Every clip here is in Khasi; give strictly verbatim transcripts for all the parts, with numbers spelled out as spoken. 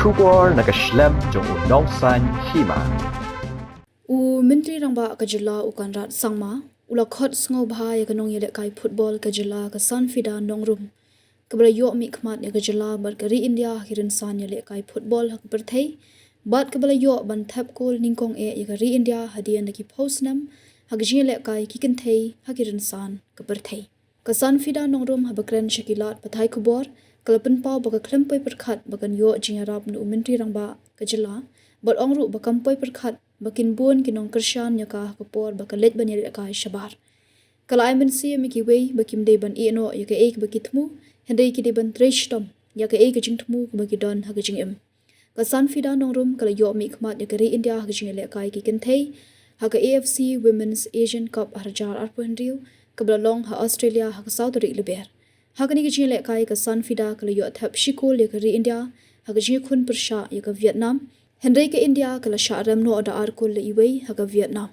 Khubor na ka shlem jong u Nongsaiñ Hima. U Myntri Rangbah ka jylla u Conrad Sangma u la khot sngewbha ïa ka nongïalehkai football ka jylla ka Sanfida Nongrum, kaba la ïoh mihkhmat ïa ka jylla bad ka ri India ha ki rynsan ïalehkai football ha ka pyrthei, bad kaba la ïoh ban thep kol nyngkong eh ïa ka ri India hadien da ki phew snem ha ka jingïalehkai ki kynthei ha ki rynsan ka pyrthei. Ka Sanfida Nongrum haba kren sha ki lad pathai khubor ka la pynpaw ba ka khlem poi pyrkhat ba kan ïoh jingïarap na u Myntri Rangbah ka jylla, bad ong ruh ba kam poi pyrkhat ba kin bun ki nongkyrshan ïa ka ha ka por ba ka leit ban ïalehkai shabar. Ka la ai mynsiem ïa kiwei ba kim dei ban ïehnoh ïa kaei kaba ki thmu, hynrei ki dei ban trei shitom ïa kaei ka jingthmu kaba ki don ha ka jingim. Ka Sanfida Nongrum ka la ïoh mihkhmat ïa ka ri India ha ka jingïalehkai ki kynthei ha ka A F C Women's Asian Cup arhajar arphew hynriew, kaba la long ha Australia ha ka saw tarik Lber. Ha kane ka jingïalehkai ka Sanfida ka la ïoh thep shi kol ïa ka ri India ha ka jingïakhun pyrshah ïa ka Vietnam, hynrei ka India ka la shah rem noh da ar kol la iwei ha ka Vietnam.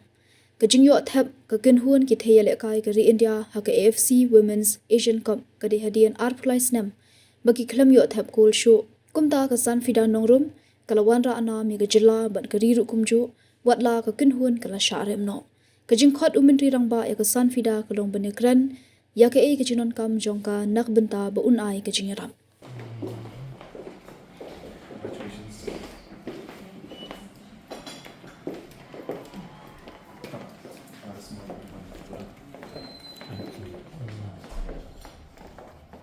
Ka jingïoh thep ka kynhun ki thei ïalehkai ka ri India ha ka A F C Women's Asian Cup ka dei hadien arphew lai snem ba ki khlem ïoh thep kol shuh. Kumta ka Sanfida Nongrum ka la wanrah nam ïa ka jylla bad ka ri ruh kumjuh, watla ka kynhun ka la shah rem noh. Ka jingkhot u Myntri Rangbah ïa ka Sanfida ka long ban ïakren ïa kaei ka jingdonkam jong ka na ka bynta ba un ai ka jingïarap.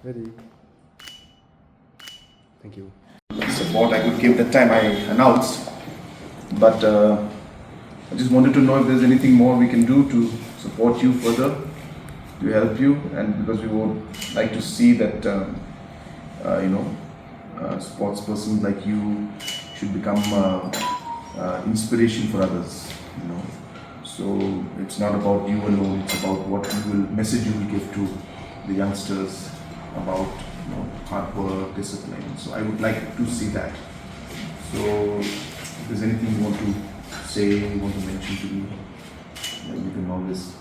Ready. Thank you. Support I could give that time I announced, but uh, I just wanted to know if there's anything more we can do to support you further, to help you, and because we would like to see that um, uh, you know, uh, sports person like you should become uh, uh, inspiration for others. You know, so it's not about you alone. It's about what you will message you will give to the youngsters about you know, hard work, discipline. So I would like to see that. So if there's anything you want to say, you want to mention to me, then you can always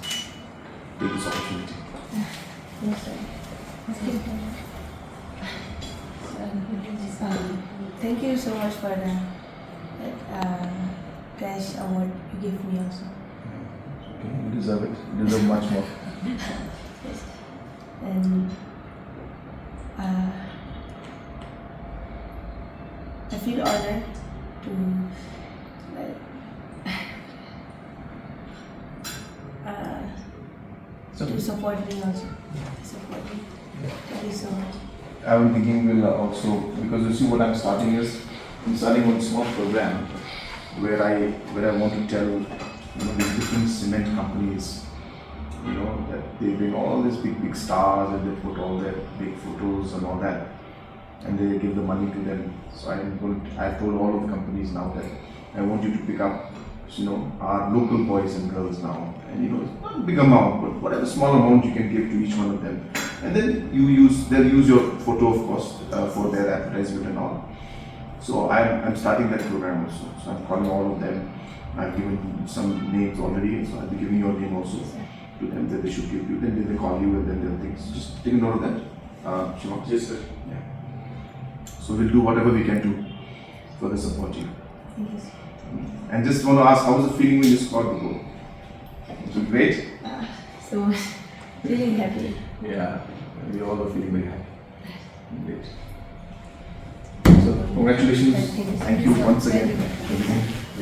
take this opportunity. Yes, sir. Um, thank you so much for the uh, cash award you gave me also. Okay, you deserve it. You deserve much more. And uh, I feel honored to like, uh, to support me also. To support me. Thank you so much. I'm thinking we'll also, because you see what I'm starting is, I'm starting one small program where I where I want to tell you know, these different cement companies, you know, that they bring all these big, big stars and they put all their big photos and all that, and they give the money to them. So I'm going to, I've told all of the companies now that I want you to pick up, you know, our local boys and girls now, and you know, it's not a big amount, but whatever small amount you can give to each one of them, and then you use, they'll use your photo, of course, uh, for their advertisement and all. So I'm, I'm starting that program also. So I'm calling all of them. I've given some names already, so I'll be giving your name also to them that they should give you. Then they will call you and then they'll think. So just take a note of that. Uh, Shiva? Yes, sir. Yeah. So we'll do whatever we can to further support you. Thank you, sir. And just want to ask, how was the feeling when you scored the goal? Was it great? So, feeling happy. Yeah, we all are feeling very happy. Great. So, congratulations. Thank you once again.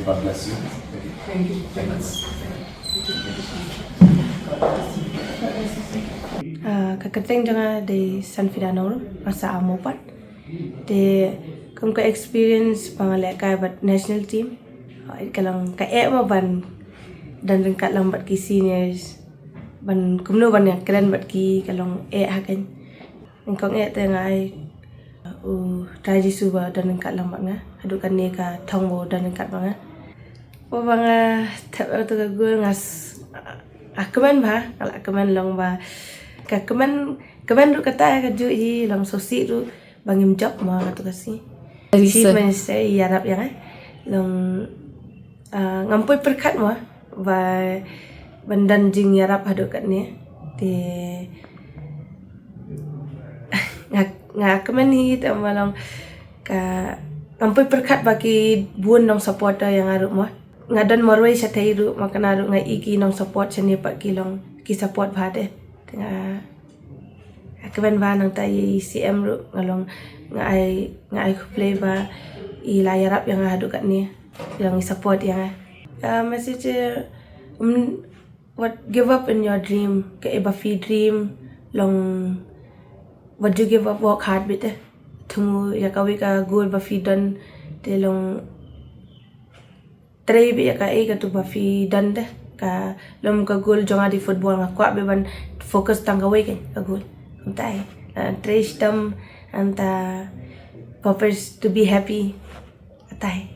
God bless you. Thank you. Thank you. Uh, ka kyrteng jong nga dei Sanfida Nongrum, marsa Amopar. Te kum ka experience ba nga lehkai bad national team, ka long ka eh ma ban don ryngkat lang bad ki seniors, ban kumno ban ïakren bad ki, ka long eh ha ka. Nyngkong eh te nga ai u Trai Jisu ba don ryngkat lang bad nga, haduh kane ka thong ba don ryngkat bad nga. Ba nga thep ïa katu ka goal nga kmen bha, nga la kmen long ba ka kmen, kmen ruh kata ka juh hi, long sngewsih ruh ba ngim jop mo katu ka sngi. Chief Minister i ïarap ïa nga long ngam poi pyrkhat mo ba ban don jingïarap haduh katne. Te nga, nga kmen hi te mo long ka Ngam poi pyrkhat ba ki bun nong support ïa nga ruh mo. Nga don marwei shatei ruh, ma kane ruh nga i ki nong support shane pat ki long ki support bha de. Te nga, nga kmen bha nangta ïa i C M ruh nga long, nga ai, nga ai khublei ba i la ïarap ïa nga haduh katne. I long i support ïa nga. Ka message, um, wat give up in your dream. Kaei ba phi dream, long, wat ju give up, work hard beit eh. Thmu ïa kawei ka goal ba phi don, te long trei beit ïa kaei katu ba phi don de. Ka long ka goal jong nga dei football, nga kwah beit ban focus tang kawei ka, ka goal. Kumta eh. Ah, trei shitom, nangta purpose to be happy. Kumta eh.